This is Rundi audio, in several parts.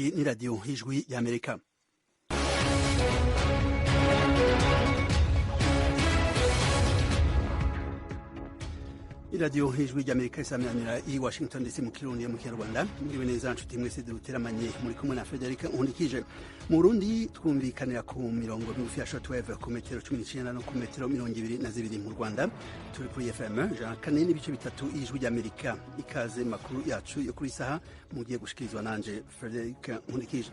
Iyi ni radiyo y'Ijwi y'Amerika. Iradiyo y'Ijwi ry'Amerika isamiranira i Washington DC mu Kirundi mu Kinyarwanda. Mwiriwe neza nshuti mwese duteramanye, muri kumwe na Frederic Nkurikije. Mu Burundi twumvikanira ku mirongo migufi ya shortwave ku metero 19 no ku metero 22. Mu Rwanda turi kuri FM 104.3 y'Ijwi ry'Amerika. Ikaze makuru yacu yo kuri saha mugiye gushikirizwa nanje Frederic Nkurikije.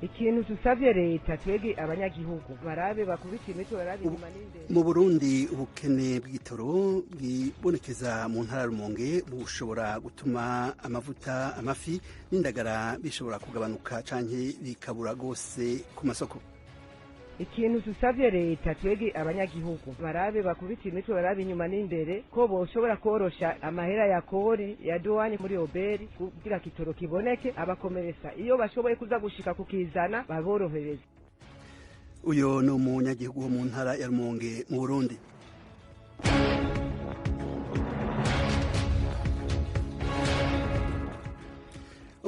Ikintu tusavye leta, twege abanyagihugu barabe bakubita imitwe, barabe inyuma n'imbere. Mu Burundi, ubukene bw'igitoro bwibonekeza mu ntara Rumonge bushobora gutuma amavuta, amafi n'indagara bishobora kugabanuka canke bikabura gose ku masoko. Ikintu tusavye leta, twege abanyagihugu barabe bakubita imitwe, barabe inyuma n'imbere ko boshobora korosha amahera ya kori ya duwani muri oberi kugira kitoro kiboneke, abakomeresa iyo bashoboye kuza gushika kukizana baborohereze. Uyo ni umunyagihugu wo mu ntara ya Rumonge mu Burundi.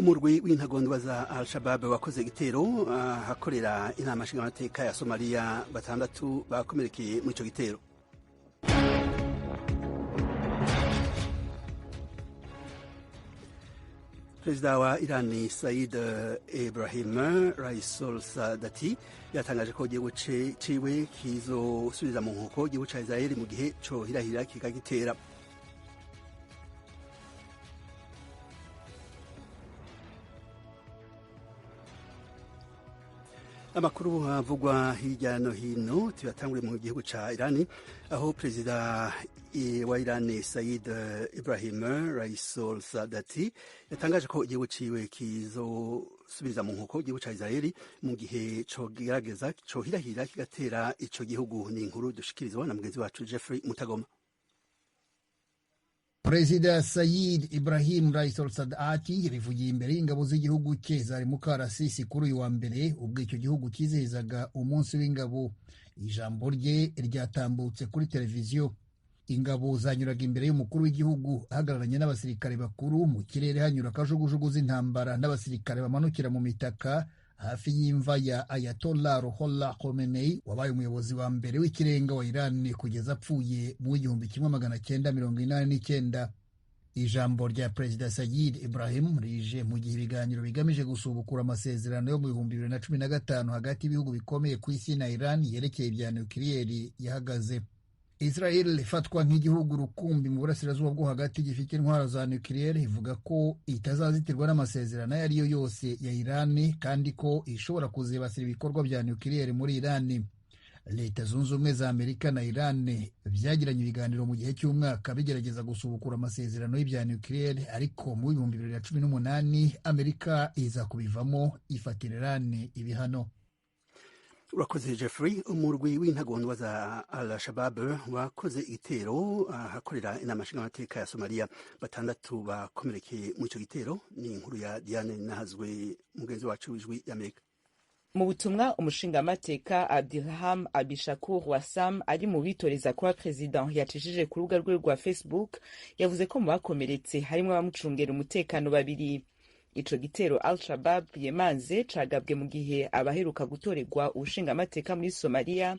Umurwi w'intagondwa za Al-Shabab wakoze igitero ahakorera inama nshingamateka ya Somaliya, batandatu bakomerekeye muri ico gitero. Perezida wa Irani Said Ibrahim Raisol Sadati yatangaje ko igihugu ciwe kizosubiza mu nkoko igihugu ca Israeli mu gihe cohirahira kikagitera. Amakuru avugwa hirya no hino tuyatangure mu gihugu ca Irani, aho perezida wa Irani Said Ibrahim Raisol Sadati yatangaje ko igihugu ciwe kizosubiza mu nkoko igihugu ca Israeli mu gihe cogerageza cohirahira kigatera ico gihugu. Ni inkuru dushikirizwa na mugenzi wacu Jeffrey Mutagoma. Perezida Sayid Ibrahim Raisol Sadati yabivugiye imbere y'ingabo z'igihugu cye zari mu karasisi kuri uyu wa mbere, ubwo icyo gihugu cyizihizaga umunsi w'ingabo. Ijambo rye ryatambutse kuri televiziyo. Ingabo zanyuraga imbere y'umukuru w'igihugu ahagararanye n'abasirikare bakuru, mu kirere hanyura kajugujugu z'intambara n'abasirikare bamanukira mu mitaka hafi y'imva ya Ayatollah Ruhollah Khomeini, wabaye umuyobozi wa mbere w'ikirenga wa Iran kugeza apfuye mu 1989. Ijambo rya Perezida Sayid Ibrahim rije mu gihe ibiganiro bigamije gusubukura amasezerano yo mu 2015 hagati y'ibihugu bikomeye ku isi na Iran yerekeye ibya nukiliyeri yahagaze. Israel ifatwa nk'igihugu rukumbi mu burasirazuba bwo hagati gifite intwaro za nukiliyeri, ivuga ko itazazitirwa n'amasezerano ayo ariyo yose ya Iran kandi ko ishobora kuzibasira ibikorwa bya nukiliyeri muri Iran. Leta Zunze Ubumwe za Amerika na Iran byagiranye ibiganiro mu gihe cy'umwaka bigerageza gusubukura amasezerano y'ibya nukiliyeri, ariko mu 2018 Amerika iza kubivamo, ifatira Iran ibihano. Urakoze Jeffrey. Umurwi w'intagondwa za Al-Shabab wakoze igitero ahakorera inama nshingamateka ya Somaliya, batandatu bakomerekeye muri ico gitero. Ni inkuru ya Diane Nahazwe, mugenzi wacu w'Ijwi y'Amerika. Mu butumwa umushingamateka Abdiraham Abishakur Wasam ari mu bitoreza kuba president yacishije ku rubuga rwe rwa Facebook, yavuze ko mu bakomeretse harimwo abamucungera umutekano babiri. Ico gitero Al-Shabab yemanze cagabwe mu gihe abaheruka gutorerwa ubushingamateka muri Somaliya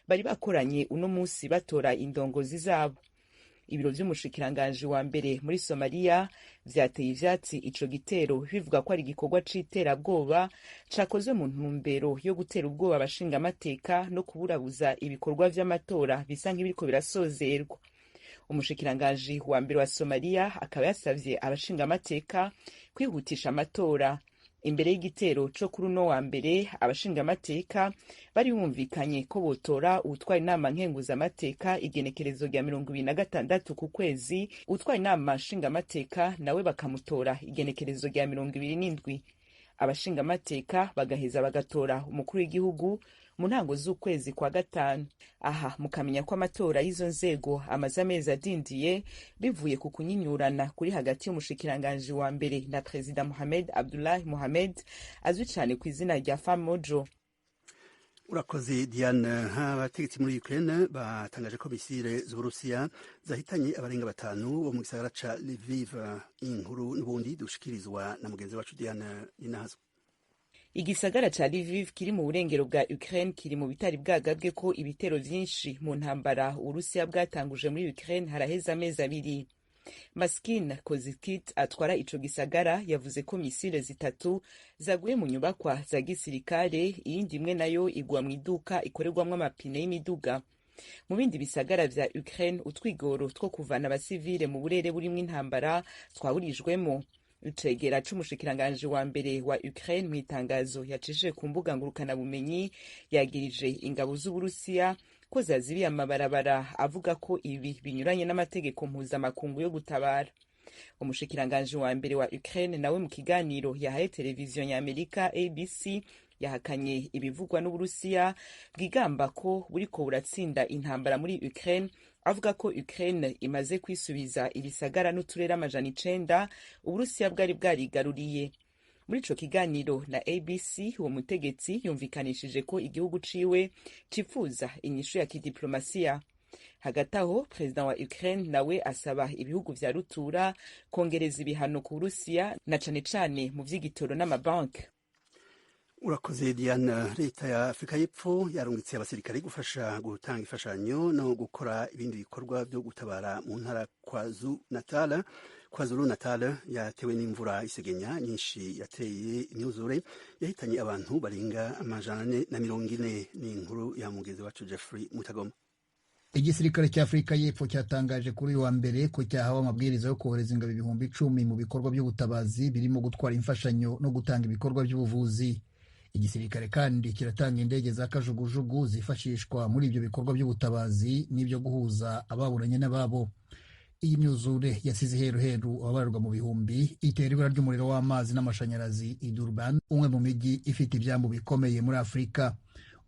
bari bakoranye uno musi batora indongozi zabo. Ibiro vy'umushikiranganji wa mbere muri Somaliya vyateye ivyatsi ico gitero, bivuga ko ari igikorwa c'iterabwoba cakozwe mu ntumbero yo gutera ubwoba abashingamateka no kuburabuza ibikorwa vy'amatora bisa nk'ibiriko birasozerwa. Umushikiranganji wa mbere wa Somaliya akaba yasavye abashingamateka kwihutisha amatora. Imbere y'igitero co kuri uno wa mbere, abashingamateka bari bumvikanye ko botora uwutwara inama nkenguzamateka igenekerezo rya 26 ku kwezi, uwutwara inama nshingamateka nawe bakamutora igenekerezo rya 27. Abashingamateka bagaheza bagatora umukuru w'igihugu mu ntango z'ukwezi kwa gatanu. Aha mukamenya ko amatora y'izo nzego amaze amezi adindiye bivuye ku kunyinyurana kuri hagati y'umushikiranganji wa mbere na Perezida Mohamed Abdullahi Mohamed azwi cane ku izina rya Farmojo. Urakoze Diane. Abategetsi muri Ukraine batangaje ko misile z'Uburusiya zahitanye abarenga batanu bo mu gisagara ca Lviv. Inkuru n'ubundi dushikirizwa na mugenzi wacu Diane Ninahazwa. Igisagara ca Lviv kiri mu burengero bwa Ukraine kiri mu bitari bwagabwe ko ibitero vyinshi mu ntambara Uburusiya bwatanguje muri Ukraine haraheze amezi 2. Maskin Kozikit atwara ico gisagara yavuze ko misile 3 zaguye mu nyubakwa za gisirikare, iyindi imwe nayo igwa mu iduka ikorerwamwo amapine y'imiduga. Mu bindi bisagara vya Ukraine, utwigoro two kuvana abasivile mu burere burimwo intambara twaburijwemo. Icegera c'umushikiranganji wa mbere wa Ukraine mw'itangazo yacishije ku mbuga ngurukanabumenyi yagirije ingabo z'Uburusiya ko zazibiye amabarabara, avuga ko ibi binyuranye n'amategeko mpuzamakungu yo gutabara. Umushikiranganji wa mbere wa Ukraine nawe mu kiganiro yahaye televiziyo ya Amerika ABC yahakanye ibivugwa n'Uburusiya bwigamba ko buriko buratsinda intambara muri Ukraine, avuga ko Ukraine imaze kwisubiza ibisagara n'uturere 900 Uburusiya bwari bwarigaruriye. Muri ico kiganiro na ABC, uwo mutegetsi yumvikanishije ko igihugu ciwe cifuza inyishu ya kidiplomasiya. Hagati aho, perezida wa Ukraine nawe asaba ibihugu vya rutura kongereza ibihano ku Burusiya, na cane cane mu vy'igitoro n'amabanki. Urakoze Diana. Leta ya Afrika y'Epfo yarungitse abasirikare gufasha gutanga imfashanyo no gukora ibindi bikorwa byo gutabara mu ntara KwaZulu-Natal. KwaZulu-Natal yatewe n'imvura isegenya nyinshi yateye imyuzure yahitanye abantu barenga 440. Ni inkuru ya mugezi wacu Jeffrey Mutagoma. Igisirikare cya Afurika y'Epfo cyatangaje kuri uyu wa mbere ko cyahawe amabwiriza yo kohereza ingabo 10,000 mu bikorwa by'ubutabazi birimo gutwara imfashanyo no gutanga ibikorwa by'ubuvuzi. Igisirikare kandi kiratanga indege za kajugujugu zifashishwa muri ibyo bikorwa by'ubutabazi n'ibyo guhuza ababuranye n'ababo. Iyi myuzure yasize iheruheru ababarwa mu bihumbi, itera ibura ry'umuriro w'amazi n'amashanyarazi i Durban, umwe mu mijyi ifite ibyambu bikomeye muri Afurika.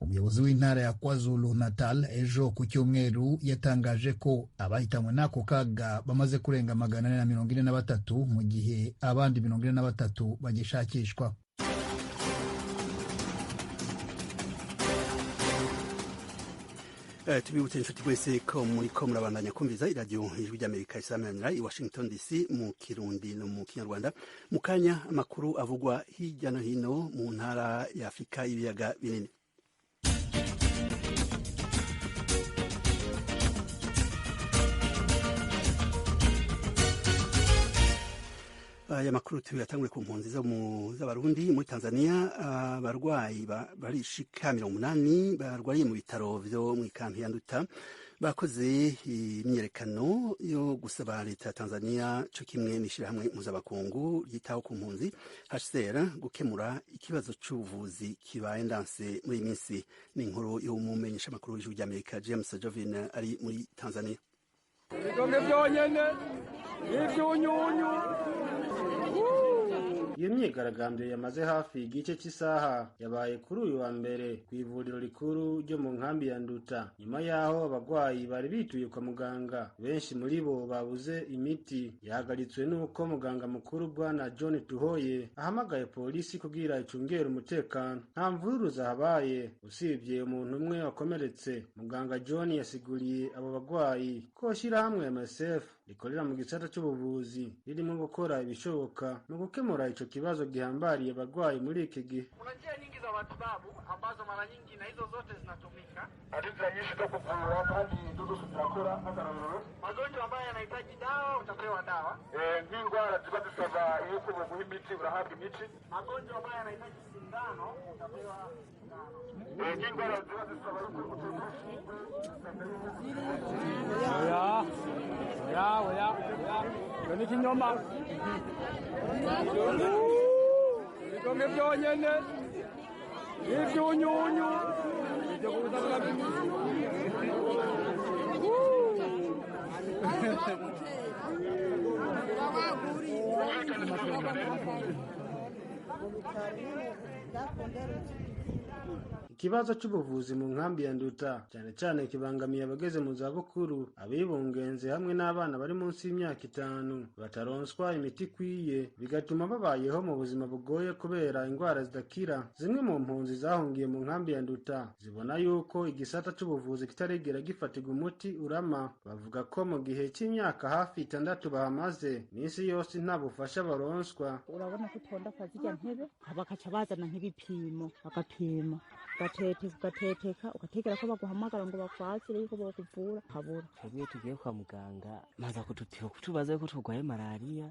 Umuyobozi w'intara ya KwaZulu Natal ejo ku cyumweru yatangaje ko abahitanywe n'ako kaga bamaze kurenga 443, mu gihe abandi 43 bagishakishwa. Tubibutse inshuti mwese ko muriko murabandanya kumviza iradiyo Ijwi ry'Amerika isamanira i Washington DC mu Kirundi no mu Kinyarwanda. Mu kanya, amakuru avugwa hirya no hino mu ntara ya Afurika y'ibiyaga binini. Aya makuru tuyatangure ku mpunzi z'Abarundi muri Tanzania. Abarwayi barishika 80 barwariye mu bitaro vyo mu ikampi ya Nduta bakoze imyiyerekano yo gusaba leta ya Tanzania co kimwe n'ishirahamwe mpuzamakungu ryitaho ku mpunzi HCR gukemura ikibazo c'ubuvuzi kibaye ndanse muri iyi minsi. Ni inkuru y'umumenyeshamakuru w'Ijwi ry'Amerika James Jovin ari muri Tanzania. Ibikombe byonyene n'ivyunyunyu. Iyo myigaragambyo yamaze hafi igice cy'isaha yabaye kuri uyu wa mbere ku ivuriro rikuru ryo mu nkambi ya Nduta, nyuma y'aho abagwayi bari bituye kwa muganga benshi muri bo babuze imiti. Yahagaritswe n'uko muganga mukuru Bwana John Tuhoye ahamagaye polisi kugira icungere umutekano. Nta mvururu zahabaye usibye umuntu umwe wakomeretse. Muganga John yasiguriye abo bagwayi ko shyirahamwe MSF rikorera mu gisata cy'ubuvuzi ririmo gukora ibishoboka mu gukemura ico kibazo gihambariye abarwayi muri iki gihe. Kuna njia nyingi za matibabu ambazo mara nyingi na hizo zote zinatumika. Hari inzira nyinshi zo kuvura kandi izo zose zirakora. Nk'akarorero, magonjwa ambayo yanahitaji dawa utapewa dawa. Nk'indwara ziba zisaba yuko boguha imiti urahabwa imiti. Magonjwa ambayo yanahitaji sindano utapewa sindano. Nk'indwara ziba zisaba yuko uterwa urushinge. Oya, oya, oya, oya. Iyo ni ikinyoma. Ibikombe byonyene n'ivyunyunyu. Ibyo kubuza Ikibazo c'ubuvuzi mu nkambi ya Nduta cyane cyane kibangamiye abageze mu zabukuru, abibungenze hamwe n'abana bari munsi y'imyaka 5 bataronswa imiti ikwiye, bigatuma babayeho mu buzima bugoye kubera indwara zidakira. Zimwe mu mpunzi zahungiye mu nkambi ya Nduta zibona yuko igisata c'ubuvuzi kitarigera gifatirwa umuti urama. Bavuga ko mu gihe c'imyaka hafi 6 bahamaze, iminsi yose nta bufasha baronswa. Urabona ko utonda kwa zirya ntebe, bakaca bazana nk'ibipimo, bagapima, ugateteka, ugategera ko baguhamagara ngo bakwakire yuko bokuvura, habura. Twebwe tugiye kwa muganga maza kudupima kutubaza yuko turwaye malariya.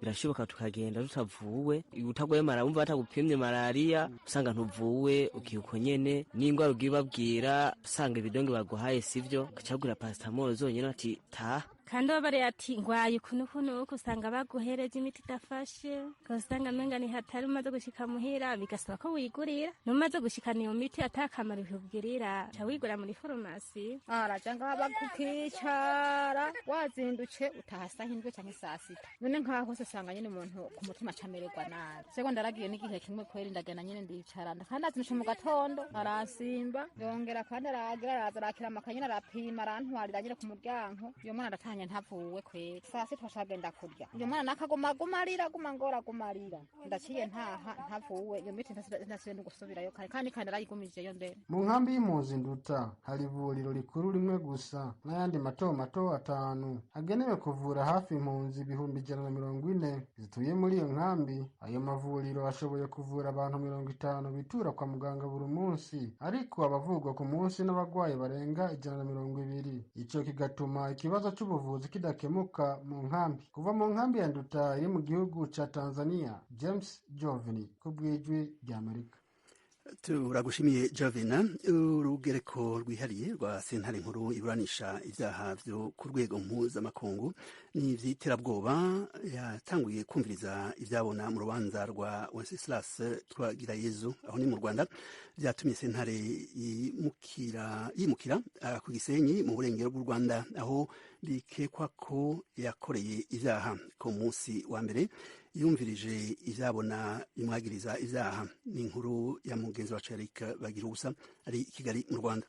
Birashoboka tukagenda tutavuwe. Utagwaye malariya wumva batagupimye malariya, usanga ntuvuwe ugiye uko nyene, n'ingwara ugiye ubabwira usanga ibidonge baguhaye sivyo, ukacagura paracetamol zonyene ati taha. Kandi babare ati ngwaye ukuntu ukuntu, usanga baguhereje imiti idafashe, ugasanga menga ni hatari. Umaze gushika muhira bigasaba ko wigurira, numaze gushikana iyo miti atakamaro ikugirira, ca wigura muri farumasi. Araja ngaha bakukicara wazindutse utaha saa 7 canke saa 6, none nkaho hose usanga nyene umuntu ku mutima acamererwa nabi. Sego ndaragiye n'igihe kimwe kweri, ndagenda nyene ndicara, kandi azindutse mu gatondo arasimba yongera kandi aragira araza arakira amakaye arapima arantwarira nyene ku muryango. Iyo mwana ndatanye ntavuwe kweri, saa 6 twashagenda kurya, iyo mwana nakaguma aguma arira, aguma ngora aguma arira, ndaciye ntaha ntavuwe. Iyo miti ntasubiye no gusubirayo kare, kandi narayigumijeyo mbere. Mu nkambi y'impunzi Nduta hari ivuriro rikuru rimwe gusa n'ayandi mato mato 5 agenewe kuvura hafi impunzi 140,000 zituye muri iyo nkambi. Ayo mavuriro ashoboye kuvura abantu 50 bitura kwa muganga buri munsi, ariko abavurwa ku munsi n'abagwayi barenga 120. Ico kigatuma ikibazo c'ubuvuzi kidakemuka mu nkambi. Kuva mu nkambi ya Nduta iri mu gihugu ca Tanzania, James Jovini ku bw'Ijwi ry'Amerika. Turagushimiye Jovina. Urugereko rwihariye rwa sentare nkuru iburanisha ibyaha byo ku rwego mpuzamakungu n'ivy'iterabwoba yatanguye kumviriza ivyabona mu rubanza rwa Wenceslas Twagirayezu aho ni mu Rwanda. Vyatumye sentare yimukira ku Gisenyi mu burengero bw'u Rwanda, aho bikekwa ko yakoreye ivyaha. Ku munsi wa mbere yumvirije ivyabona bimwagiriza ivyaha. Ni inkuru ya mugenzi wacu Eric Bagirusa ari i Kigali mu Rwanda.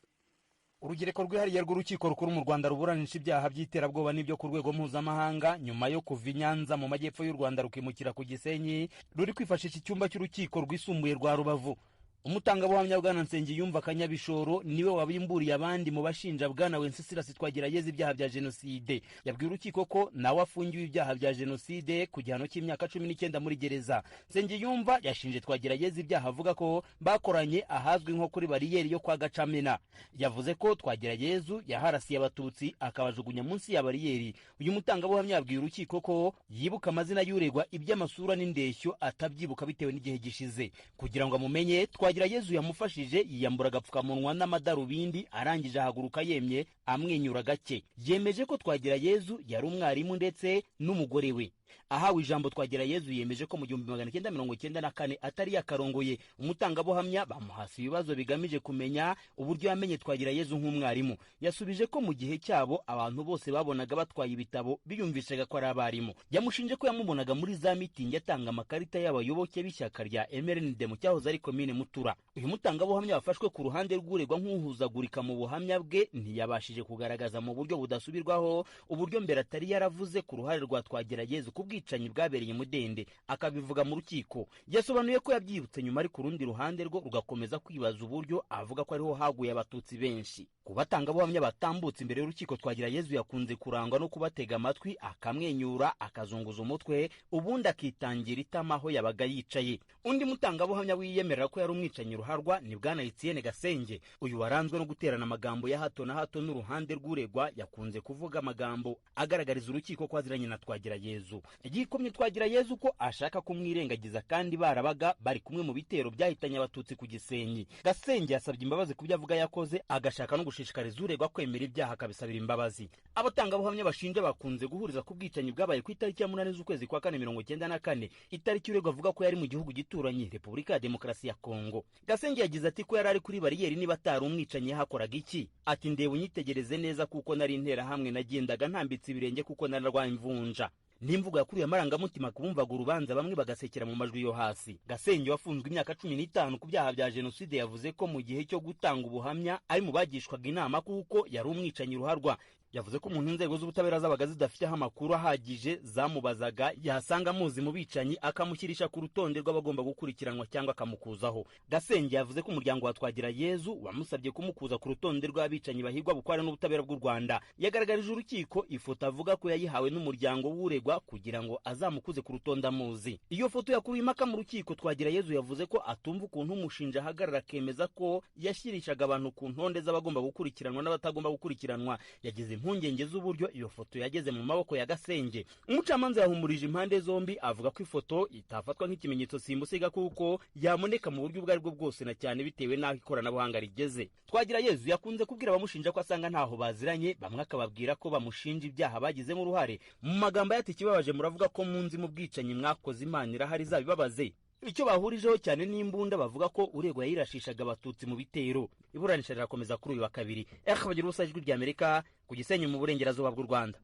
Urugereko rwihariye rw'urukiko rukuru mu Rwanda ruburanisha ibyaha by'iterabwoba n'ibyo ku rwego mpuzamahanga, nyuma yo kuva i Nyanza mu majyepfo y'u Rwanda rukimukira ku Gisenyi, ruri kwifashisha icyumba cy'urukiko rwisumbuye rwa Rubavu. Umutangabuhamya Bwana Nsengiyumva Kanyabishoro niwe wabimburiye abandi mu bashinja Bwana Wenceslas Twagirayezu ibyaha bya jenoside. Yabwiye urukiko ko nawe afungiwe ibyaha bya jenoside ku gihano cy'imyaka 19 muri gereza. Nsengiyumva yashinje Twagirayezu ibyaha avuga ko bakoranye ahazwi nko kuri bariyeri yo kwa Gacamena. Yavuze ko Twagirayezu yaharasiye abatutsi akabajugunya munsi ya bariyeri. Uyu mutangabuhamya yabwiye urukiko ko yibuka amazina y'uregwa, iby'amasura n'indeshyo atabyibuka bitewe n'igihe gishize. Kugira ngo amumenye, Twagirayezu yamufashije yiyambura agapfukamunwa n'amadarubindi, arangije ahaguruka yemye amwenyura gake. Yemeje ko Twagirayezu yari umwarimu ndetse n'umugore we. Ahawe ijambo, Twagirayezu yemeje ko mu 1994 atari yakarongoye. Umutangabuhamya bamuhasi ibibazo bigamije kumenya uburyo yamenye Twagirayezu nk'umwarimu. Yasubije ko mu gihe cyabo abantu bose babonaga batwaye ibitabo biyumvishaga ko ari abarimu. Yamushinje ko yamubonaga muri za mitingi atanga amakarita y'abayoboke b'ishyaka rya MRND mu cyahoze ari komine Mutura. Uyu mutangabuhamya wafashwe ku ruhande rw'uregwa nk'uhuzagurika mu buhamya bwe, ntiyabashije kugaragaza mu buryo budasubirwaho uburyo mbere atari yaravuze ku ruhare rwa Twagirayezu ku bwicanyi bwabereye Mudende, akabivuga mu rukiko. Yasobanuye ko yabyibutse nyuma, ariko urundi ruhande rwo rugakomeza kwibaza uburyo avuga ko ariho haguye abatutsi benshi. Ku batangabuhamya batambutse imbere y'urukiko, Twagirayezu yakunze kurangwa no kubatega amatwi, akamwenyura, akazunguza umutwe, ubundi akitangira itama aho yabaga yicaye. Undi mutangabuhamya wiyemerera ko yari umwicanyi ruharwa ni Bwana Etienne Gasenge. Uyu waranzwe no guterana amagambo ya hato na hato n'uruhande rw'uregwa, yakunze kuvuga amagambo agaragariza urukiko ko aziranye na Twagirayezu. Yikomye Twagirayezu ko ashaka kumwirengagiza kandi barabaga bari kumwe mu bitero byahitanye abatutsi ku Gisenyi. Gasenge yasabye imbabazi ku byo avuga yakoze, agashaka no gushishikariza uregwa kwemera ibyaha akabisabira imbabazi. Abatangabuhamya bashinja bakunze guhuriza ku bwicanyi bwabaye ku itariki ya 8 z'ukwezi kwa 4 1994, itariki uregwa avuga ko yari mu gihugu gituranye Repubulika ya Demokarasi ya Kongo. Gasenge yagize ati ko yari ari kuri bariyeri, niba atari umwicanyi yahakoraga iki? Ati ndeba unyitegereze neza kuko nari interahamwe, nagendaga ntambitse ibirenge kuko nararwaye imvunja. N'imvugo yakuriye amarangamutima kubumvaga urubanza, bamwe bagasekera mu majwi yo hasi. Gasenge wafunzwe imyaka 15 ku byaha bya jenoside yavuze ko mu gihe cyo gutanga ubuhamya ari mu bagishwaga inama kuko yari umwicanyi ruharwa. Yavuze ko umuntu inzego z'ubutabera zabaga zidafiteho amakuru ahagije zamubazaga, yasanga amuzi mu bicanyi akamushyirisha ku rutonde rw'abagomba gukurikiranwa cyangwa akamukuzaho. Gasenge yavuze ko umuryango wa Twagirayezu wamusabye kumukuza ku rutonde rw'abicanyi bahigwa bukware n'ubutabera bw'u Rwanda. Yagaragarije urukiko ifoto avuga ko yayihawe n'umuryango w'uregwa kugira ngo azamukuze ku rutonde amuzi. Iyo foto yakuruye impaka mu rukiko. Twagirayezu yavuze ko atumva ukuntu umushinja ahagarara akemeza ko yashyirishaga abantu ku ntonde z'abagomba gukurikiranwa n'abatagomba gukurikiranwa. Yagize impungenge z'uburyo iyo foto yageze mu maboko ya Gasenge. Umucamanza yahumurije impande zombi avuga ko ifoto itafatwa nk'ikimenyetso simusiga kuko yaboneka mu buryo ubwo aribwo bwose, na cyane bitewe n'aho ikoranabuhanga rigeze. Twagirayezu yakunze kubwira abamushinja ko asanga ntaho baziranye, bamwe akababwira ko bamushinja ibyaha bagizemo uruhare. Mu magambo yati ikibabaje muravuga ko munzi mu bwicanyi mwakoze, Imana irahari izabibabaze. Icyo bahurijeho cyane n'imbunda bavuga ko uregwa yirashishaga abatutsi mu bitero. Iburanisha rirakomeza kuri uyu wa kabiri. Bagira ubusa, Ijwi ry'Amerika, ku Gisenyi mu burengerazuba bw'u Rwanda.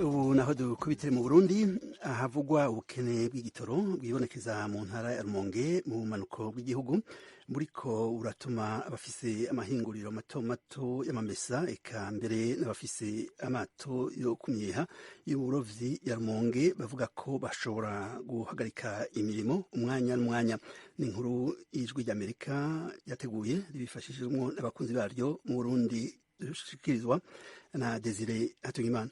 Ubu naho dukubitire mu Burundi ahavugwa ubukene bw'igitoro bwibonekeza mu ntara ya Rumonge mu bumanuko bw'igihugu, buriko buratuma abafise amahinguriro mato mato y'amamesa, eka mbere n'abafise amato yo kumyeha y'uburovyi ya Rumonge bavuga ko bashobora guhagarika imirimo umwanya n'umwanya. Ni inkuru Ijwi ry'Amerika yateguye ribifashijwemo n'abakunzi baryo mu Burundi, dushikirizwa na Desire Hatungimana.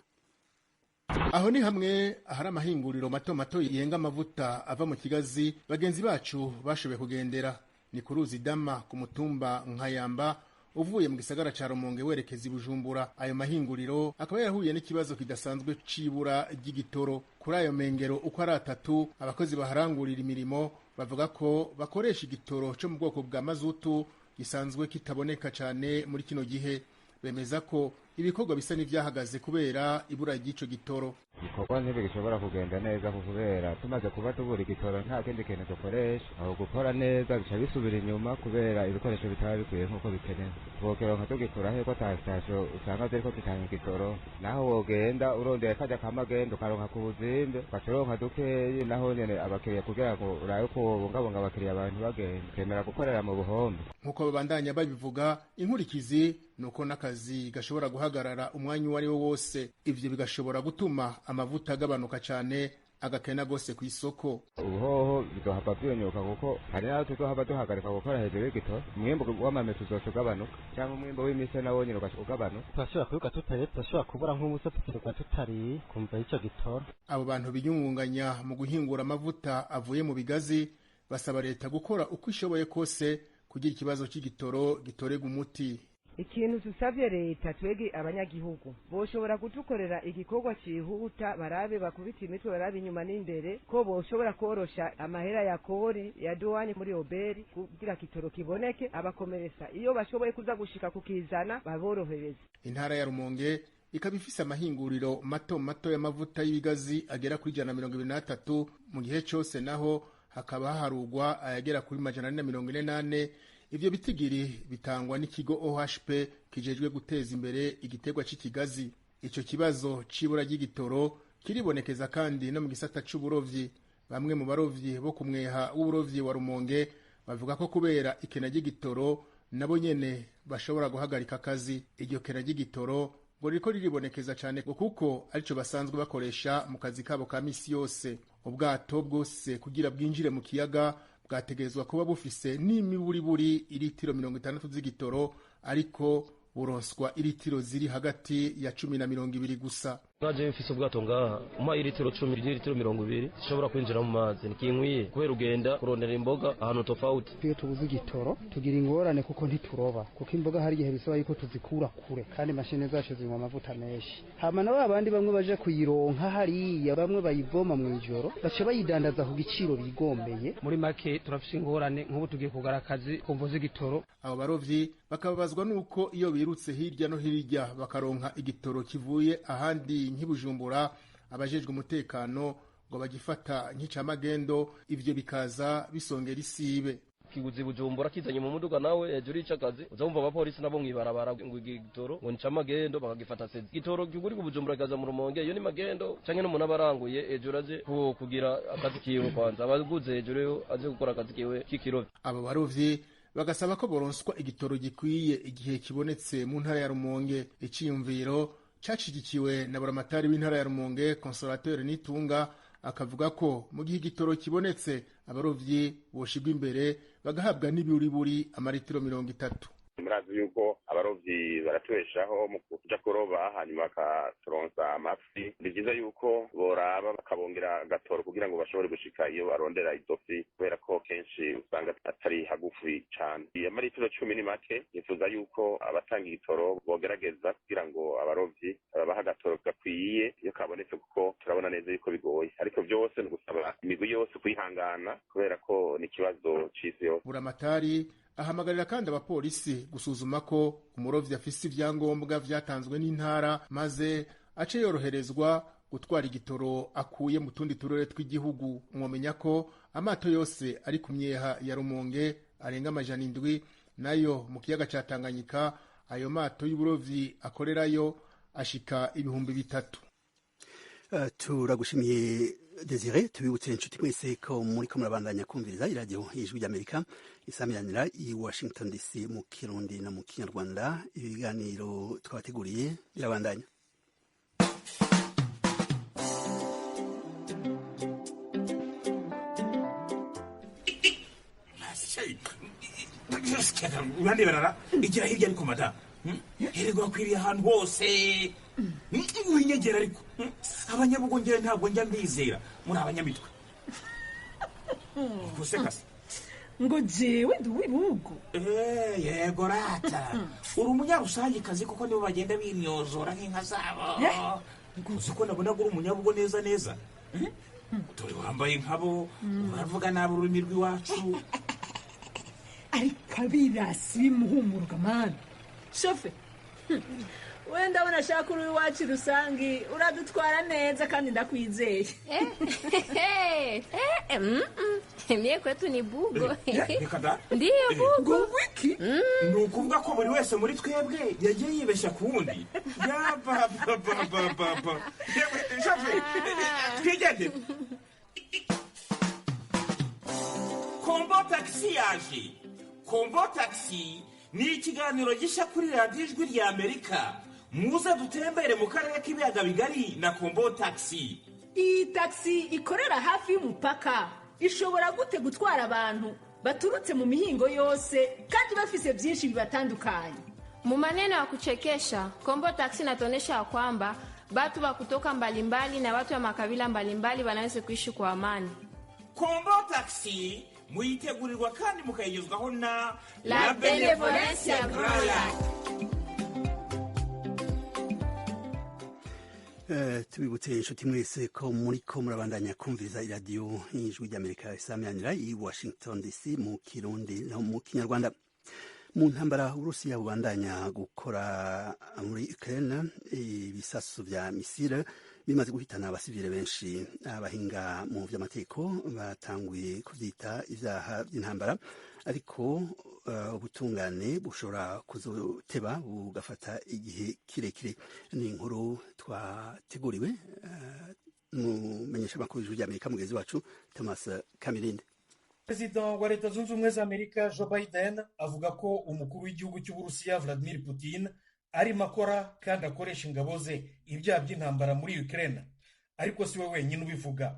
Aho ni hamwe ahari amahinguriro mato mato yenga amavuta ava mu kigazi bagenzi bacu bashoboye kugendera. Ni ku ruzi Dama ku mutumba Nkayamba uvuye mu gisagara ca Rumonge werekeza i Bujumbura. Ayo mahinguriro akaba yarahuye n'ikibazo kidasanzwe c'ibura ry'igitoro. Kuri ayo mengero uko ari atatu, abakozi baharangurira imirimo bavuga ko bakoresha igitoro co mu bwoko bwa mazutu gisanzwe kitaboneka cane muri kino gihe. Bemeza ko ibikorwa bisa n'ivyahagaze kubera ibura ry'ico gitoro. Ibikorwa ntibigishobora kugenda neza kubera tumaze kuba tubura igitoro, nta kindi kintu dukoresha. Aho gukora neza bica bisubira inyuma kubera ibikoresho bitaba bikwiye nk'uko bikenewe. Twokeronka tugikura he ko ata sitasiyo usanga ziriko zitanga igitoro? Naho wogenda urondeye karya kamagenda ukaronka ku buzimbe, ugaca uronka dukeyi, naho nyene abakiriya kugira ngo urabe ko wobungabunga abakiriya abantu bagenda ukemera gukorera mu buhombe. Nk'uko babandanya babivuga, inkurikizi nuko n'akazi gashobora guhagarara umwanya uwo ari wo wose. Ivyo bigashobora gutuma amavuta agabanuka cane, agakena gose ku isoko. Ubuhoho bizohava vyunyuka kuko hari n'aho tuzohava duhagarika gukora hejuru y'igitoro. Umwimbu w'amamesa uzoca ugabanuka, canke umwimbu w'imise nawo nyene ugaca ugabanuka. Turashobora kwiruka tutariye, turashobora kubura nk'ubusa tukiruka tutariye kumva ico gitoro. Abo bantu biyungunganya mu guhingura amavuta avuye mu bigazi basaba leta gukora uko ishoboye kose kugira ikibazo c'igitoro gitorerwe umuti. Ikintu dusavye leta, twege abanyagihugu, boshobora kudukorera igikorwa cihuta, barabe bakubita imitwe barabe inyuma n'imbere ko boshobora korosha amahera ya kori ya duwani muri oberi kugira kitoro kiboneke. Abakomeresa iyo bashoboye kuza gushika kukizana baborohereze. Intara ya Rumonge ikaba ifise amahinguriro mato mato y'amavuta y'ibigazi agera kuri 123 mu gihe cose, naho hakaba haharugwa ayagera kuri 444. Ivyo bitigiri bitangwa n'ikigo OHP kijejwe guteza imbere igiterwa c'ikigazi. Ico kibazo c'ibura ry'igitoro kiribonekeza kandi no mu gisata c'uburovyi. Bamwe mu barovyi bo ku mweha w'uburovyi wa Rumonge bavuga ko kubera ikena ry'igitoro nabo nyene bashobora guhagarika akazi. Iryo kena ry'igitoro ngo ririko riribonekeza cane kuko arico basanzwe bakoresha mu kazi kabo ka misi yose. Ubwato bwose kugira bwinjire mu kiyaga bwategerezwa kuba bufise n'imiburiburi iritiro 60 z'igitoro, ariko buronswa iritiro ziri hagati ya 10 na 20 gusa. Naje mfise ubwato ngaha umpa iritiro 10 n'iritiro 20 zishobora kwinjira mu mazi, ntikinkwiye kubera ugenda kurondera imboga ahantu tofauti. Iyo tubuze igitoro tugira ingorane kuko ntituroba, kuko imboga hari igihe bisaba yuko tuzikura kure kandi mashine zacu zinywa amavuta menshi. Hama na babandi bamwe baje kuyironka hariya, bamwe bayivoma mu ijoro baca bayidandaza ku giciro bigombeye. Muri make turafise ingorane, nk'ubu tugiye kugara akazi kumvo z'igitoro. Abo barovyi bakababazwa nuko iyo birutse hirya no hirya bakaronka igitoro kivuye ahandi nk'ibujumbura, abajejwe umutekano ngo bagifata nk'icamagendo, ivyo bikaza bisongera isibe. Kiguzi Bujumbura kizanye mu muduga nawe hejuru y'icakazi uza wumva abapolisi nabo mwibarabara ngo igitoro ngo nica magendo bakagifata sezi. Igitoro kiguri ku Bujumbura kaza mu Rumonge iyo ni magendo canke n'umuntu abaranguye hejuru aje kugira akazi kiwe kwanza abaguze hejuru aje gukora akazi kiwe k'ikirovyi. Abo barovyi bagasaba ko boronswa igitoro gikwiye igihe kibonetse mu ntara ya Rumonge. Iciyumviro cacigikiwe na buramatari w'intara ya Rumonge Consolateur Nitunga, akavuga ko mu gihe igitoro kibonetse abarovyi boshigwa imbere bagahabwa n'iburiburi amaritiro 30. Murazi yuko abarovyi baratubeshaho mu kuja kuroba hanyuma bakaturonsa amafi. Ni vyiza yuko boraba bakabongera agatoro kugira ngo bashobore gushika iyo barondera izo fi, kubera ko kenshi usanga atari hagufi cane. Amaritiro 10 ni make. Nifuza yuko abatanga igitoro bogerageza kugira ngo abarovyi babaha agatoro gakwiye iyo kabonetse, kuko turabona neza yuko bigoye, ariko vyose ni ugusaba imigwi yose kwihangana kubera ko ni ikibazo c'isi yose. Buramatari ahamagarira kandi abapolisi gusuzuma ko umurovyi afise ivyangombwa vyatanzwe n'intara, maze ace yoroherezwa gutwara igitoro akuye mu tundi turere tw'igihugu. Mwomenya ko amato yose ari ku myeha ya Rumonge arenga 700, nayo mu kiyaga ca Tanganyika ayo mato y'uburovyi akorerayo ashika 3000. Turagushimiye Desire. Tubibutse inshuti mwese ko muri ko murabandanya kumviriza iradiyo Ijwi ry'Amerika isamiranira i Washington DC mu Kirundi no mu Kinyarwanda. Ibiganiro twabateguriye birabandanya. Urandeberara igira hirya ariko mada hererwa akwiriye ahantu hose winyegera ariko abanyabugongera ntabwo njya mbizera muri abanyamitwe gusekasa ngo jewe ndi uw'ibihugu. Yego rata uri umunyarusangikazi kuko nibo bagenda bimyozora nk'inka zabo. Uzi ko nabona uri umunyabugo neza neza. Dore wambaye nkabo uravuga nabi ururimi rw'iwacu. Ariko abirasi bimuhumuruka mani shofe wenda abona ashaka uri iwacu rusangi uradutwara neza kandi ndakwizeye. Mie kwetu ni bugo. Ndiyo bugo. Wiki ni ukuvuga ko buri wese muri twebwe yagiye yibeshya ku wundi. Yabababababa shofe twigende. Kombo Taxi yaje. Kombo Taxi ni ikiganiro gishya kuri radiyo Ijwi rya Amerika. Muze dutembere mu karere k'ibiyaga bigari na Kombo Taxi. Iyi taxi ikorera hafi y'umupaka ishobora gute gutwara abantu baturutse mu mihingo yose kandi bafise byinshi bibatandukanye? Mu maneno ya kuchekesha, Kombo Taxi inatuonyesha kwamba batu wa kutoka mbalimbali na watu wa makabila mbalimbali wanaweza kuishi kwa amani. Kombo Taxi muyitegurirwa kandi mukayigezwaho na La Benevolencia Groya. Tubibutse inshuti mwese ko muri ko murabandanya kumviriza iradiyo Ijwi ry'Amerika isamiranira i Washington DC mu Kirundi no mu Kinyarwanda. Mu ntambara Uburusiya bubandanya gukora muri Ukraine, ibisasu vya misile bimaze guhitana abasivile benshi. Abahinga mu vy'amategeko batanguye kuvyita ivyaha vy'intambara, ariko ubutungane bushobora kuzoteba bugafata igihe kirekire. Ni inkuru twateguriwe mumenyesha makuru y'Ijwi ry'Amerika mugenzi wacu Thomas Kamirinde. Perezida wa Leta Zunze Ubumwe za Amerika Joe Biden avuga ko umukuru w'igihugu cy'Uburusiya Vladimir Putin arimo akora kandi akoresha ingabo ze ibyaha by'intambara muri Ukraine. Ariko si we wenyine ubivuga.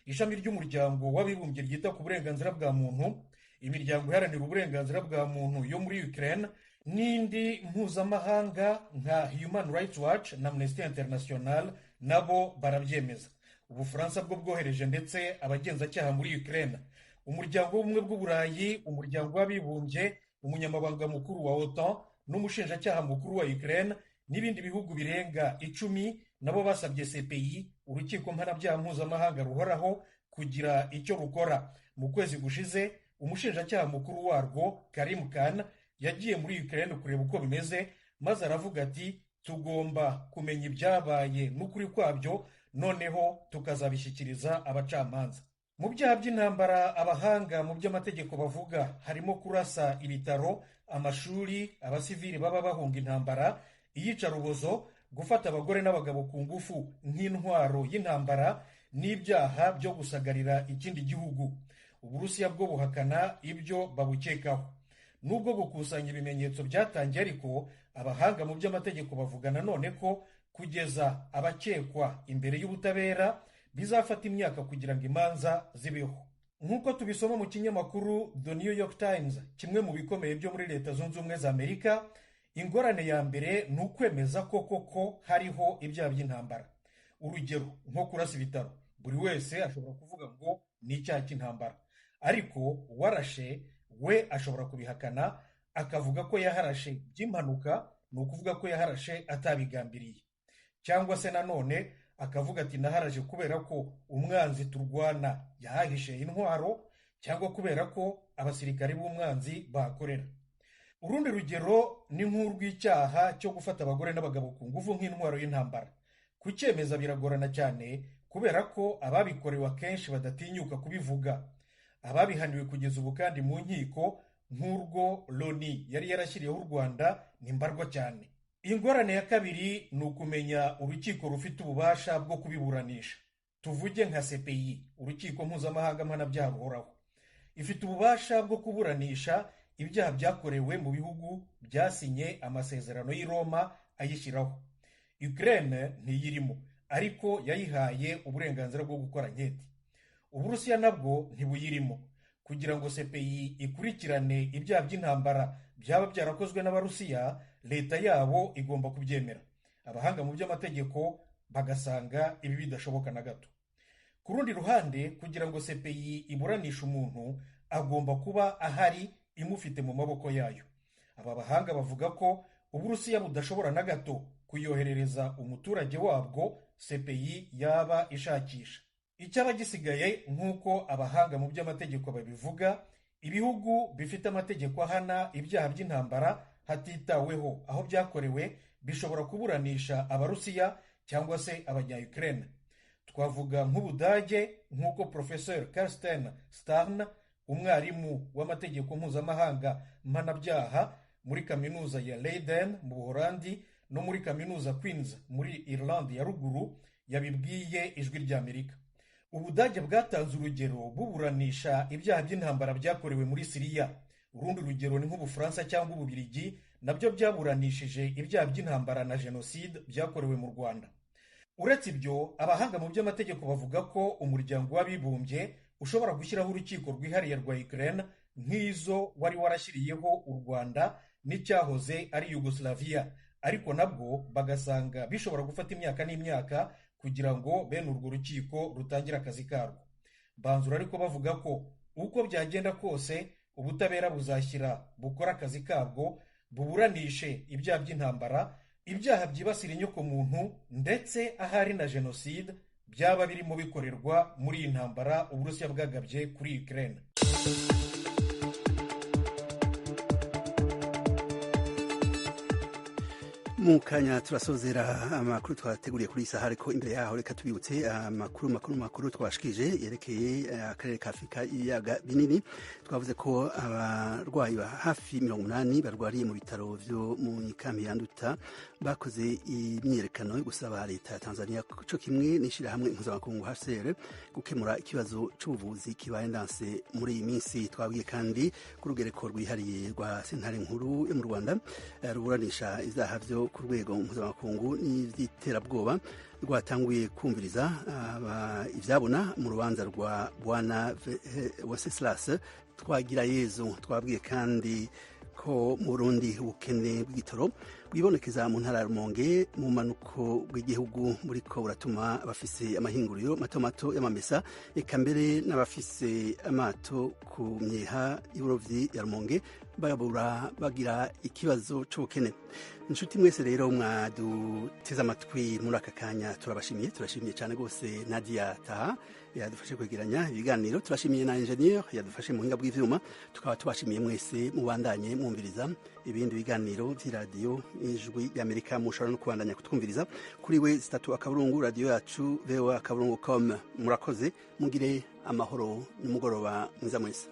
Ishami ry'umuryango w'abibumbye ryita ku burenganzira bwa muntu, imiryango iharanira uburenganzira bwa muntu yo muri Ukraine n'indi mpuzamahanga nka Human Rights Watch na Amnesty International nabo barabyemeza. Ubufaransa bwo bwohereje ndetse abagenzacyaha muri Ukraine. Umuryango w'ubumwe bw'Uburayi, umuryango w'abibumbye, umunyamabanga mukuru wa OTAN n'umushinjacyaha mukuru wa Ukraine n'ibindi bihugu birenga 10 nabo basabye CPI, urukiko mpanabyaha mpuzamahanga ruhoraho, kugira icyo rukora. Mu kwezi gushize umushinjacyaha mukuru warwo Karim Khan yagiye muri Ukraine kureba uko bimeze, maze aravuga ati tugomba kumenya ibyabaye n'ukuri kwabyo, noneho tukazabishyikiriza abacamanza. Mu byaha by'intambara abahanga mu by'amategeko bavuga harimo kurasa ibitaro, amashuri, abasivili baba bahunga intambara, iyicarubozo, gufata abagore n'abagabo ku ngufu nk'intwaro y'intambara, n'ibyaha byo gusagarira ikindi gihugu. Uburusiya bwo buhakana ibyo babukekaho. Nubwo gukusanya ibimenyetso byatangiye ariko, abahanga mu by'amategeko bavuga nanone ko kugeza abakekwa imbere y'ubutabera bizafata imyaka kugira ngo imanza zibeho. Nk'uko tubisoma mu kinyamakuru The New York Times, kimwe mu bikomeye byo muri Leta Zunze Ubumwe za Amerika, ingorane ya mbere ni ukwemeza ko koko hariho ibyaha by'intambara. Urugero nko kurasa ibitaro, buri wese ashobora kuvuga ngo ni icyaha cy'intambara, ariko uwarashe we ashobora kubihakana akavuga ko yaharashe by'impanuka, ni ukuvuga ko yaharashe atabigambiriye, cyangwa se nanone akavuga ati naharaje kubera ko umwanzi turwana yahahishe intwaro, cyangwa kubera ko abasirikari b'umwanzi bahakorera. Urundi rugero ni nk'urw'icyaha cyo gufata abagore n'abagabo ku ngufu nk'intwaro y'intambara. Kucyemeza biragorana cyane kubera ko ababikorewe akenshi badatinyuka kubivuga. Ababihaniwe kugeza ubu kandi mu nkiko nk'urwo Loni yari yarashyiriyeho u Rwanda ni mbarwa cyane. Ingorane ya kabiri ni ukumenya urukiko rufite ububasha bwo kubiburanisha. Tuvuge nka CPI, urukiko mpuzamahanga mpanabyaha ruhoraho, ifite ububasha bwo kuburanisha ibyaha byakorewe mu bihugu byasinye amasezerano y'i Roma ayishyiraho. Ukraine ntiyirimo, ariko yayihaye uburenganzira bwo gukora nketi. Uburusiya nabwo ntibuyirimo. Kugira ngo CPI ikurikirane ibyaha by'intambara byaba byarakozwe n'Abarusiya, leta yabo igomba kubyemera. Abahanga mu by'amategeko bagasanga ibi bidashoboka na gato. Ku rundi ruhande, kugira ngo CPI iburanishe umuntu, agomba kuba ahari imufite mu maboko yayo. Aba bahanga bavuga ko Uburusiya budashobora na gato kuyoherereza umuturage wabwo CPI yaba ishakisha. Icyaba gisigaye, nk'uko abahanga mu by'amategeko babivuga, ibihugu bifite amategeko ahana ibyaha by'intambara hatitaweho aho byakorewe bishobora kuburanisha Abarusiya cyangwa se Abanya-Ukraine. Twavuga nk'Ubudage, nk'uko Professor Karsten Starn, umwarimu w'amategeko mpuzamahanga mpanabyaha muri kaminuza ya Leiden mu Buholandi no muri kaminuza Queens muri Irlande ya ruguru, yabibwiye Ijwi ry'Amerika. Ubudage bwatanze urugero buburanisha ibyaha by'intambara byakorewe muri Siriya. Urundi rugero ni nk'Ubufaransa cyangwa Ububirigi, nabyo byaburanishije ibyaha by'intambara na jenoside byakorewe mu Rwanda. Uretse ibyo, abahanga mu by'amategeko bavuga ko umuryango w'abibumbye ushobora gushyiraho urukiko rwihariye rwa Ukraine nk'izo wari warashyiriyeho u Rwanda n'icyahoze ari Yugoslavia, ariko nabwo bagasanga bishobora gufata imyaka n'imyaka kugira ngo bene urwo rukiko rutangire akazi karwo. Banzura ariko bavuga ko uko byagenda kose ubutabera buzashyira bukora akazi kabwo, buburanishe ibyaha by'intambara, ibyaha byibasira inyokomuntu, ndetse ahari na jenoside byaba birimo bikorerwa muri iyi ntambara Uburusiya bwagabye kuri Ukraine. Mu kanya turasozera amakuru twateguriye kuri iyi saha, ariko imbere yaho reka tubibutse amakuru makuru twashikije yerekeye akarere ka Afurika ibiyaga binini. Twavuze ko abarwayi ba hafi 80 barwariye mu bitaro byo mu kambi ya Nduta bakoze imyiyerekano yo gusaba leta ya Tanzania co kimwe n'ishirahamwe mpuzamakungu HCR gukemura ikibazo c'ubuvuzi kibaye ndanse muri iyi minsi. Twabwiye kandi ku rugereko rwihariye rwa sentare nkuru yo mu Rwanda ruburanisha ivyaha vyo ku rwego mpuzamakungu n'ivy'iterabwoba rwatanguye kumviriza ivyabona mu rubanza rwa Bwana Wenceslas Twagirayezu. Twabwiye kandi ko mu Burundi ubukene bw'igitoro bwibonekeza mu ntara ya Rumonge mu manuko bw'igihugu buriko buratuma abafise amahinguriro mato mato y'amamesa, eka mbere n'abafise amato ku myeha y'uburovyi ya Rumonge babura bagira ikibazo c'ubukene. Inshuti mwese rero mwaduteze amatwi muri aka kanya, turabashimiye, turashimiye cyane rwose Nadia Taha yadufashe kwegeranya ibiganiro, turashimiye na engineer yadufashe mu buhinga bw'ivyuma, tukaba tubashimiye mwese mubandanye mwumviriza ibindi biganiro vy'iradiyo Ijwi ry'Amerika. Mushobora no kubandanya kutwumviriza kuri we zitatu akaburungu radio yacu voa akaburungu com. Murakoze, mugire Amahoro n'umugoroba mwiza mwese.